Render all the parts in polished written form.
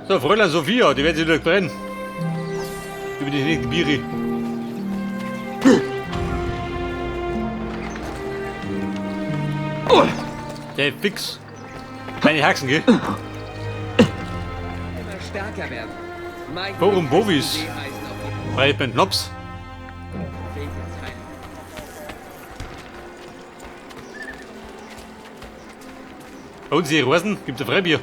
So, Fräulein Sophia, die werden sich nicht brennen. Über die nächsten Biere. Der fix. Meine Haxen, gell? Immer stärker werden. Mein Forum Bovis. Seeeisen auf Frei beim Knops. die Wege teilen. Bei uns hier in Rosen gibt es ein Freibier.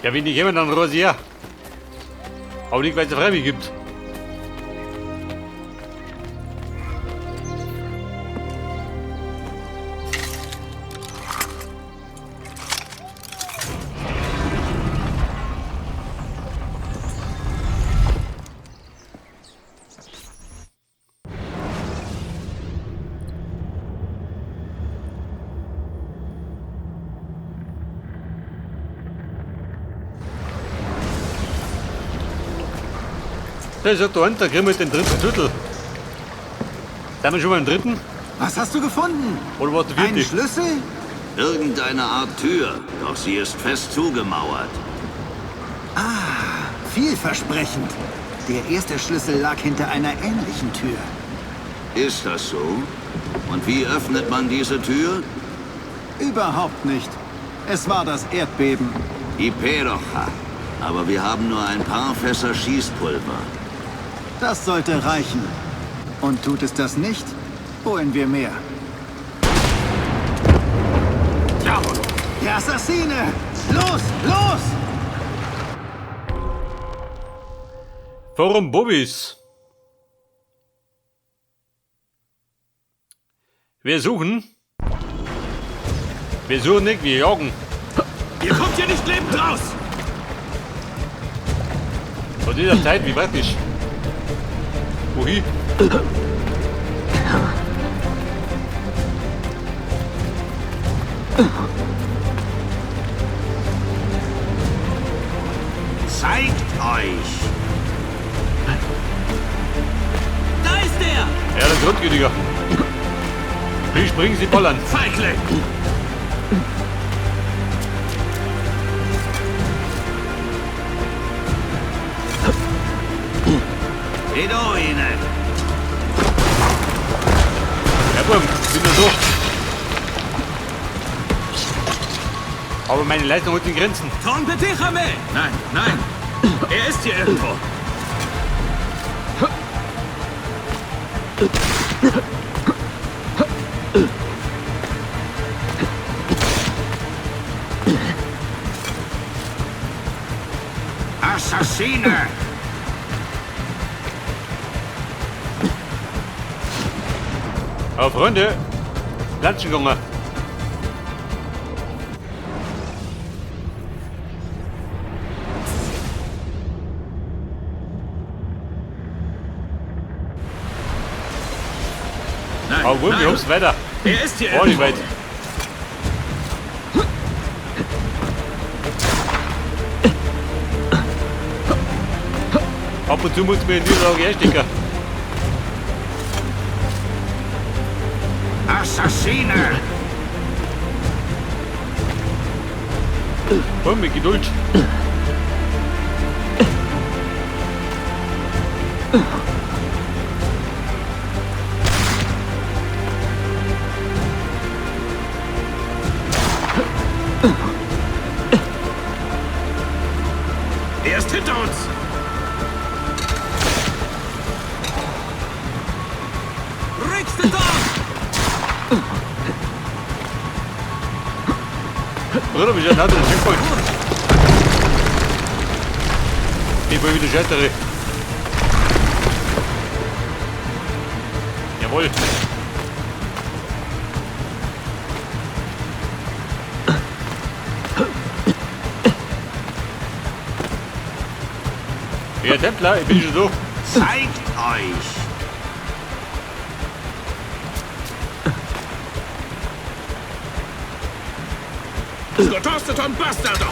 Ja, wenn die kämen, dann Rose her. Aber nicht, weil es ein Freibier gibt. Da ist ja da hinten, da kriegen wir den dritten Schlüssel. Sind wir schon beim dritten? Was hast du gefunden? Oder was der Einen vierte? Schlüssel? Irgendeine Art Tür, doch sie ist fest zugemauert. Vielversprechend. Der erste Schlüssel lag hinter einer ähnlichen Tür. Ist das so? Und wie öffnet man diese Tür? Überhaupt nicht. Es war das Erdbeben. Iperocha. Aber wir haben nur ein paar Fässer Schießpulver. Das sollte reichen. Und tut es das nicht, holen wir mehr. Die Assassine! Los, los! Forum Bobis. Wir suchen. Wir suchen nicht, wir jagen. Ihr kommt hier nicht lebend raus! Von dieser Zeit, wie praktisch. Wohin? Zeigt euch! Da ist er! Ja, das ist Grundgütiger. Wie springen Sie ballern? Feigling! Edoine! Ja, Bub, bin nur so. Aber meine Leistung hat in Grenzen. Trompetechame! Nein, nein! Er ist hier irgendwo! Assassine! Aber Freunde, Latschen gegangen. Nein, Aber Wurm, nein. wir haben's weiter. Er ist hier War nicht irgendwo! weit. Ab und zu muss man in Niederlage einstecken. Assassine! Komm, mit Geduld. Er ist hinter uns! Rixteton! Bruder, wir sind nah den Checkpoint. Ich will wieder scheitere. Jawohl. Ja, Templer, ich bin schon so. Zeigt euch! Skotosteton Bastardo!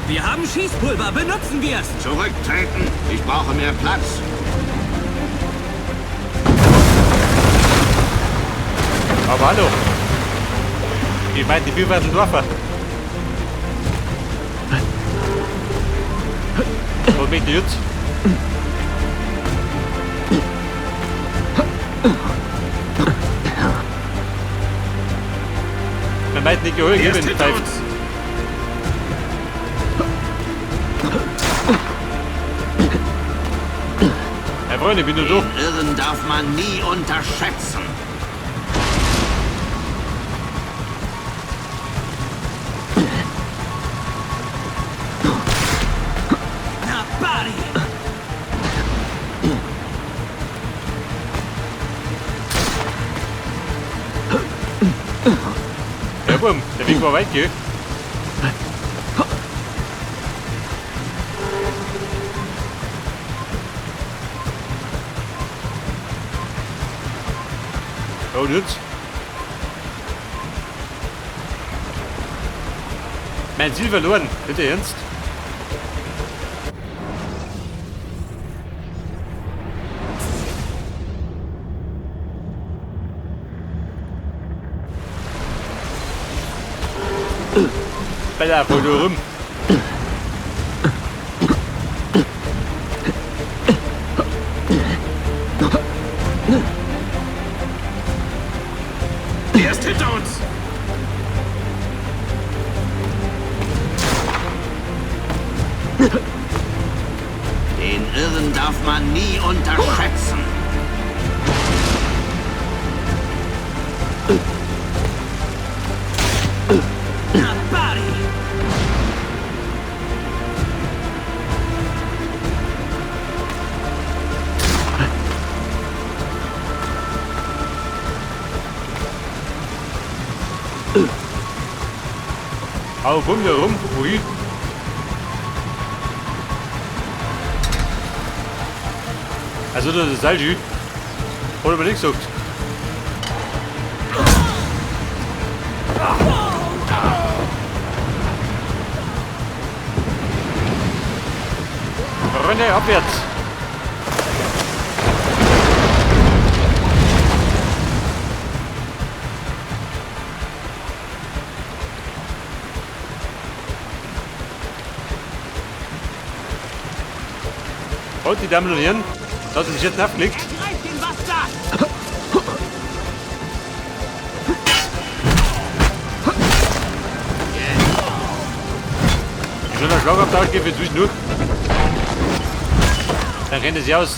Wir haben Schießpulver, benutzen wir es! Zurücktreten! Ich brauche mehr Platz. Aber hallo. Ich meine, die Bierweißel Dorfer. Was möchte ich jetzt? Man meint nicht geholt, Er ist geben. hinter uns! Herr Freunde, ich bin nur so. Den Irren darf man nie unterschätzen. Na, Bari! Ja, Bum, der Weg war weit, gell? Ja, und jetzt? Mein Ziel verloren, bitte ernst? Bella, voll du rum. Er ist hinter uns! Den Irren darf man nie unterschätzen. Na, Bari! Hau bumm da rum, wohin? Also das ist Salji. Hat aber nicht gesagt. Freunde, abwärts! Und die Damen und Herren, das hat mich jetzt aufgelegt. Ergreift den Bastard! Ich schon einen Schlagabtausch geben für zwischendurch. Dann rennt es sich aus.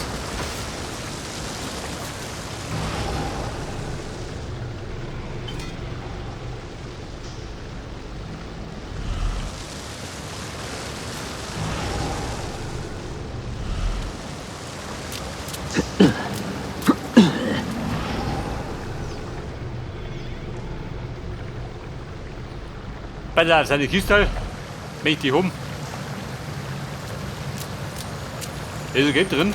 Bei seine Kiste möchte ich um. Ist Geld drin?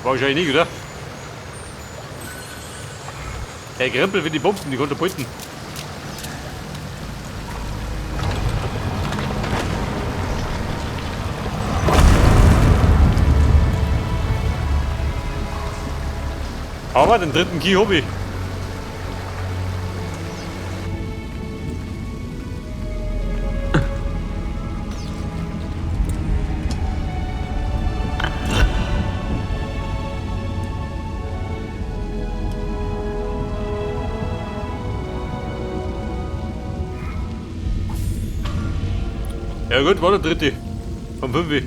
Wahrscheinlich nicht, oder? Der Krempel wird die Bomben, die Katapulten. Aber den dritten Key hab ich. Ja gut, war der dritte. Vom 5.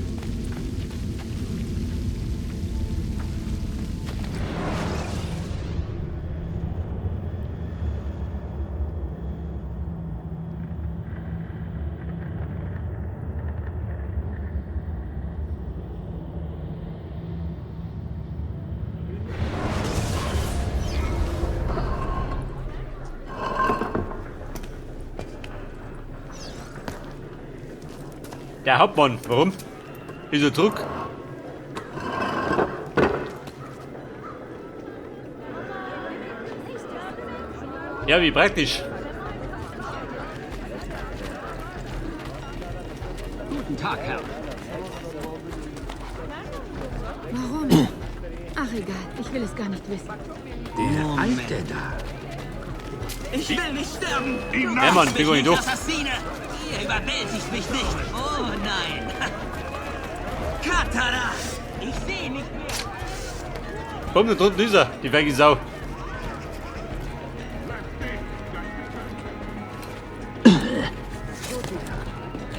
Der Hauptmann, warum? Ist er zurück? Ja, wie praktisch. Guten Tag, Herr. Warum? Ach egal, ich will es gar nicht wissen. Der Alte da. Ich will nicht sterben! Ja, Mann, bin gar nicht durch. Assassine! Ihr überwältigt mich nicht! Oh nein! Katara! Ich sehe nicht mehr! Komm, da drunten ist er, die feige Sau.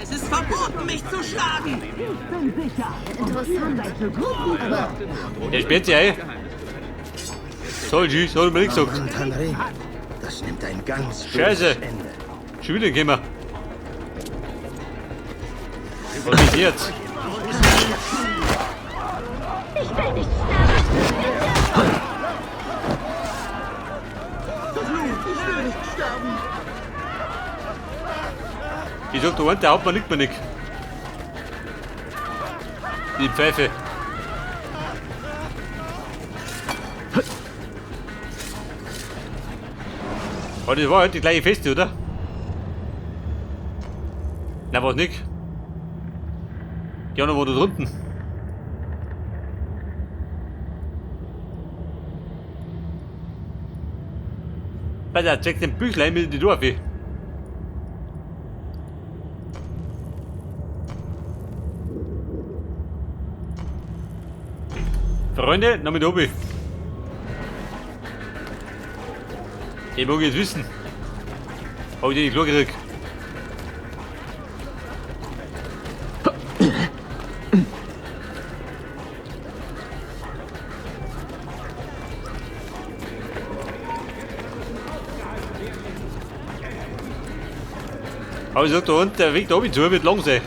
Es ist verboten, mich zu schlagen! Interessant. Aber Der sperrt sich ein. Soll ich, soll mir nicht gesagt. Das nimmt ein ganz Scheiße. böses Ende. Schon wieder gekommen. Was ist jetzt? ich will nicht sterben. Ich sag, der eine, der Hauptmann liegt mir nicht. Die Pfeife. Aber das war halt die gleiche Feste, oder? Na, was nicht? Die anderen waren da drunten. Alter, check den Büchlein mit in die Dorfe. Freunde, noch mit oben. Ich mag jetzt wissen. Hab ich den nicht klar gekriegt. Aber ich sag, da unten, der Weg da oben zu wird lang sein.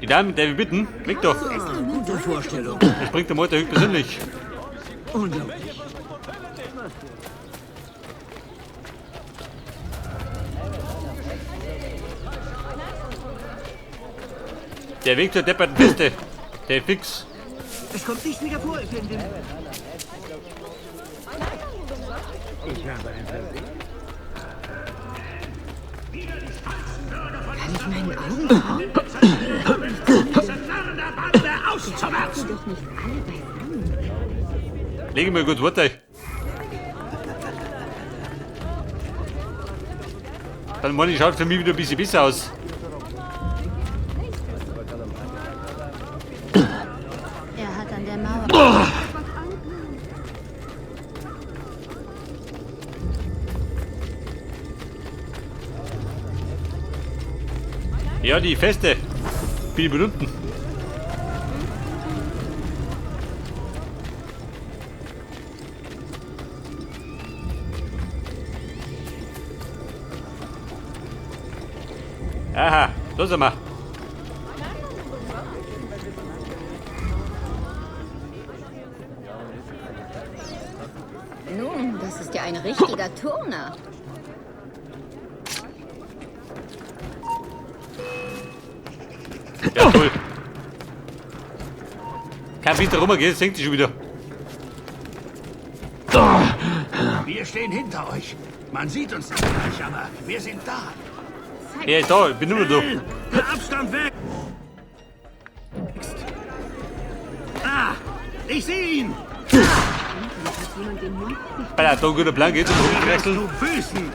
Die Damen, darf ich bitten? Weg da. Gute Vorstellung. Das springt der Mutter höchstpersönlich. Unglaublich. Der Weg zur depperten Feste. Der fix. Es kommt nicht wieder vor, Effendim. Ich habe ein Versehen. Kann ich meinen Augen trauen? Auszumerzen! Doch nicht alle beisammen. Lege mir gut Wort ein. Dann meine ich, schaut für mich wieder ein bisschen besser aus. Er hat an der Mauer. Ja, die Feste. Bin ich unten. Aha, da sind wir. Nun, das ist ja ein richtiger Turner. Ja, toll. Kein Winter rumgehen, sinkt sie schon wieder. Wir stehen hinter euch. Man sieht uns nicht gleich, aber wir sind da. Ja, ist da, ich bin nur noch da. Der Abstand wächst. Ah, ich sehe ihn. Alter, da ein guter Plan geht zum Rumwechseln. Du büßen.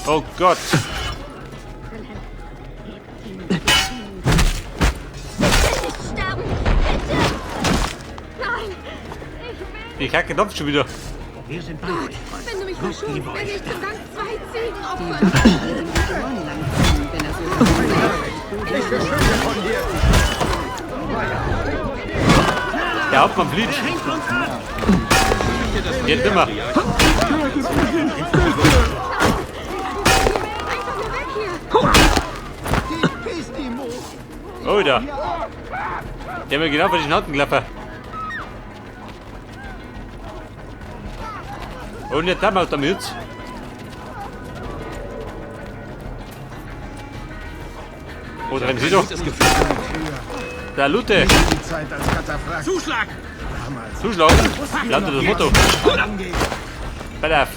Oh Gott. Nicht sterben! Bitte! Nein! Die Kacke dampft schon wieder. Wir sind bei euch. Wenn du mich verschonst, werde ich zum Dank 2 Ziegen opfern. Der Hauptmann flieht. Jetzt nimmer. Einfach nur weg hier! Oh, da. Der hat mir genau vor die Schnauzen gelaufen. Und jetzt haben wir damit. Oh, da rennen sie doch. Der Lute. Zuschlag! Zuschlagen. Lautet das Motto. Pass auf.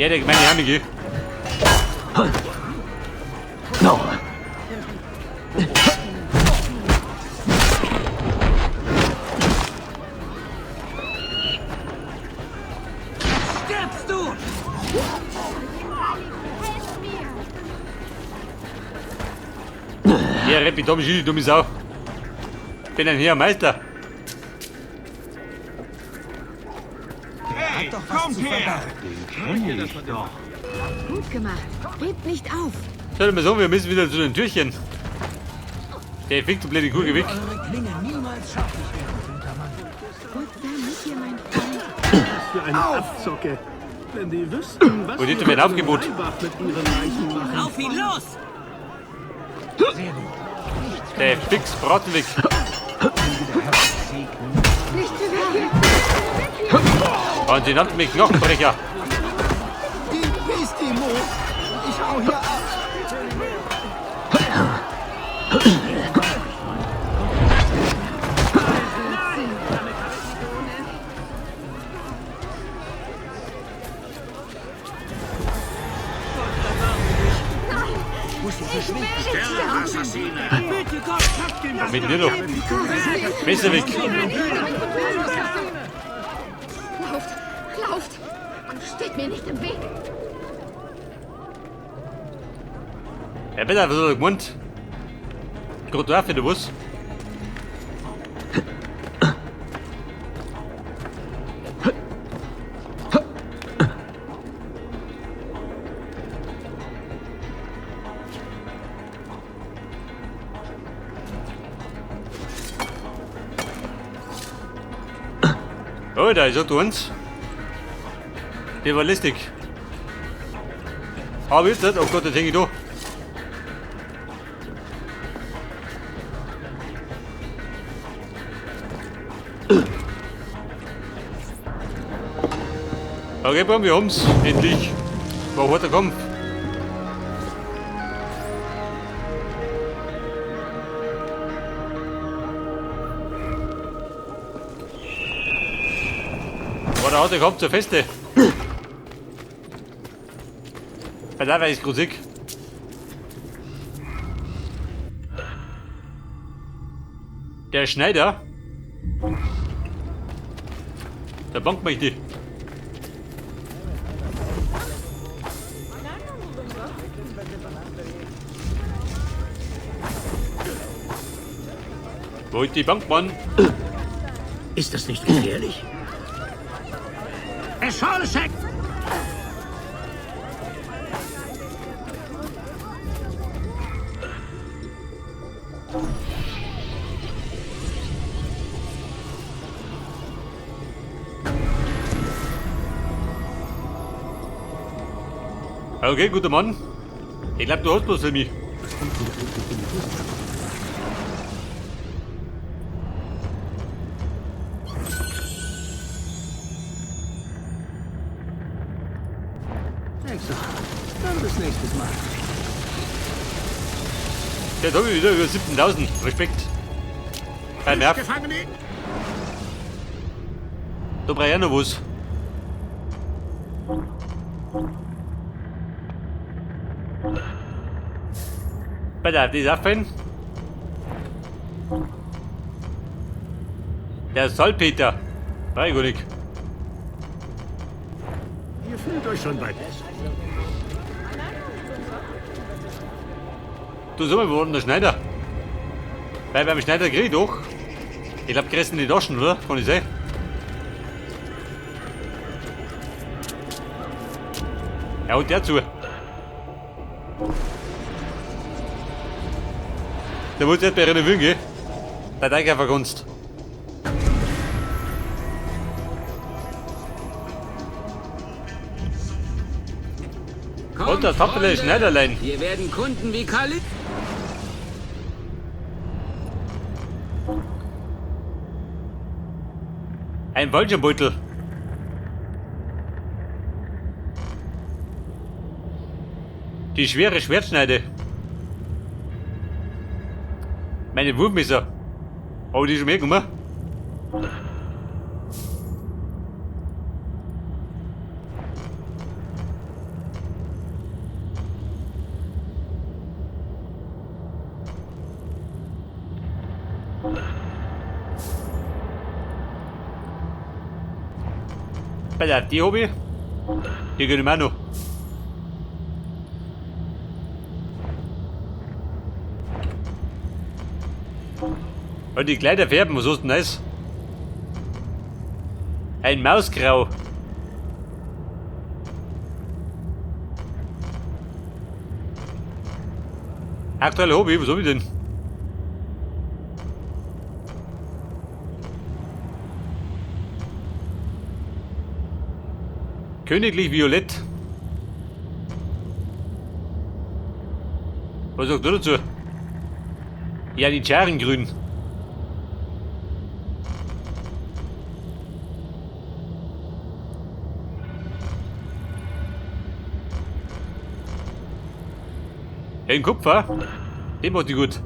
Ja, der meine Arme, No. Stirbst du! Ja, Reppi, dumme dumme Sau. Bin ein Herr Meister. Hey, kommt her! Den kenne ich doch. Gut gemacht. Gebt nicht auf. Soll mal so, wir müssen wieder zu den Türchen. Der fickt, du blöde Kuh, geh weg. Eure Klinge niemals scharfig werden, guter Mann. Gott sei mit dir, mein Freund. Was für eine Abzocke. Wenn die wüssten, was Wo die wir denn Aufgebot? Reibach mit ihren Leichen machen. Auf ihn los! Sehr gut. Der fix Braten weg. Nicht zu weg hier. Und sie nannten mich Knochenbrecher. Die Pistimo! Ich hau hier ab! Assassine! Bitte Gott, schafft ihm das Mit mir doch. Messer weg. Lauft, lauft. Und steht mir nicht im Weg. Ja, bitte, was hat er gemeint? Gerade drauf in der Bus. Oh, da ist auch uns. Der war listig. Aber jetzt nicht. Oh Gott, jetzt hänge ich da. Okay, Bam, wir haben's. Endlich. War ein harter Kampf. War der harte Kampf zur Feste. Bei der weiß ich grad sick. Der Schneider. Der Bank möchte. Wo ist die Bank, Mann? Ist das nicht gefährlich? Okay, guter Mann. Ich glaube, du hast was für mich. Dann bis nächstes Mal. Jetzt habe ich wieder über 17.000. Respekt. Kein Nerv. Da brauche ich auch noch was. Pass auf, das ist auffallen. Der Salpeter. Brauch ich gar nicht. Ihr fühlt euch schon bald besser. Du, sag mal, wo war denn der Schneider? Weil beim Schneider krieg ich doch. Ich glaub, kriegst in die Taschen, oder? Kann ich sein? Ja, und der zu. Der muss jetzt bei renovieren gehen. Der Teig vergunst. Und das tapfere Schneiderlein. Hier werden Kunden wie Khalid. Ein Wollschenbeutel. Die schwere Schwertschneide. Meine Wurfmesser. Oh, die ist schon mehr gekommen. Bei der, die hab ich. Die gönn ich mir auch noch. Und die Kleider färben, was hast du denn das? Ein Mausgrau. Aktuell Hobby, was hab ich denn? Königlich Violett. Was sagst du dazu? Ja, die Scharengrün. Den Kupfer, den macht die gut.